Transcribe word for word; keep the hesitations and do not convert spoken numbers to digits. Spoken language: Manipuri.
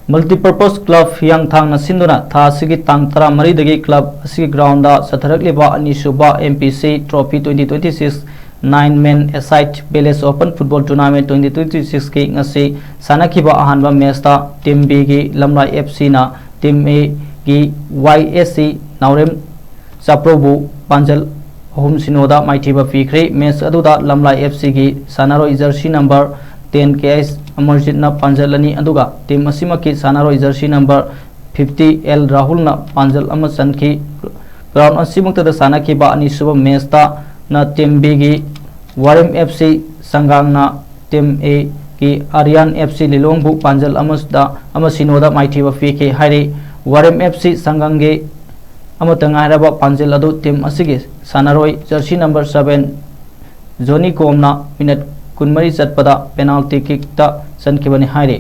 Multipurpose Club ꯍꯤꯌꯥꯡꯊꯥꯡꯅ ꯁꯤꯟꯗꯨꯅ ꯊꯥ ꯑꯁꯤꯒꯤ ꯇꯥꯡ ꯇꯔꯥꯃꯔꯤꯗꯒꯤ club ꯑꯁꯤꯒꯤ groundꯗ ꯆꯠꯊꯔꯛꯂꯤꯕ ꯑꯅꯤꯁꯨꯕ M P C Trophy twenty twenty six nine man aside Village Open Football Tournament twenty twenty sixꯀꯤ ꯉꯁꯤ ꯁꯥꯟꯅꯈꯤꯕ ꯑꯍꯥꯟꯕ matchꯇ Team Bꯒꯤ ꯂꯝꯂꯥꯏ F Cꯅ Team Aꯒꯤ Y S C ꯅꯥꯎꯔꯦꯝ ꯆꯥꯄ꯭ꯔꯧꯕꯨ ꯄꯥꯟꯖꯜ ꯑꯍꯨꯝ ꯁꯤꯅꯣꯗ ꯃꯥꯏꯊꯤꯕ ꯄꯤꯈ꯭ꯔꯦ꯫ Match ꯑꯗꯨꯗ ꯂꯝꯂꯥꯏ F Cꯒꯤ ꯁꯥꯟꯅꯔꯣꯏ jersey number ten K S ꯑꯃꯔꯖꯤꯠꯅ ꯄꯥꯟꯖꯜ ꯑꯅꯤ, ꯑꯗꯨꯒ team ꯑꯁꯤꯃꯛꯀꯤ ꯁꯥꯟꯅꯔꯣꯏ jersey number fifty L ꯔꯥꯍꯨꯜꯅ ꯄꯥꯟꯖꯜ ꯑꯃ ꯆꯟꯈꯤ꯫ Ground ꯑꯁꯤꯃꯛꯇꯗ ꯁꯥꯟꯅꯈꯤꯕ ꯑꯅꯤꯁꯨꯕ matchꯇꯅ Team Bꯒꯤ ꯋꯥꯔꯦꯝ F C ꯁꯪꯒꯥꯡꯅ Team Aꯒꯤ Aryan F C ꯂꯤꯂꯣꯡꯕꯨ ꯄꯥꯟꯖꯜ ꯑꯃꯗ ꯑꯃ ꯁꯤꯅꯣꯗ ꯃꯥꯏꯊꯤꯕ ꯄꯤꯈꯤ ꯍꯥꯏꯔꯤ꯫ ꯋꯥꯔꯦꯝ F C ꯁꯪꯒꯥꯡꯒꯤ ꯑꯃꯠꯇ ꯉꯥꯏꯔꯕ ꯄꯥꯟꯖꯤꯜ ꯑꯗꯨ team ꯑꯁꯤꯒꯤ ꯁꯥꯟꯅꯔꯣꯏ jersey number seven ꯖꯣꯅꯤ ꯀꯣꯝꯅ minute ꯀꯨꯟꯃꯔꯤ ꯆꯠꯄꯗ penalty kickꯇ ꯆꯟꯈꯤꯕꯅꯤ ꯍꯥꯏꯔꯤ꯫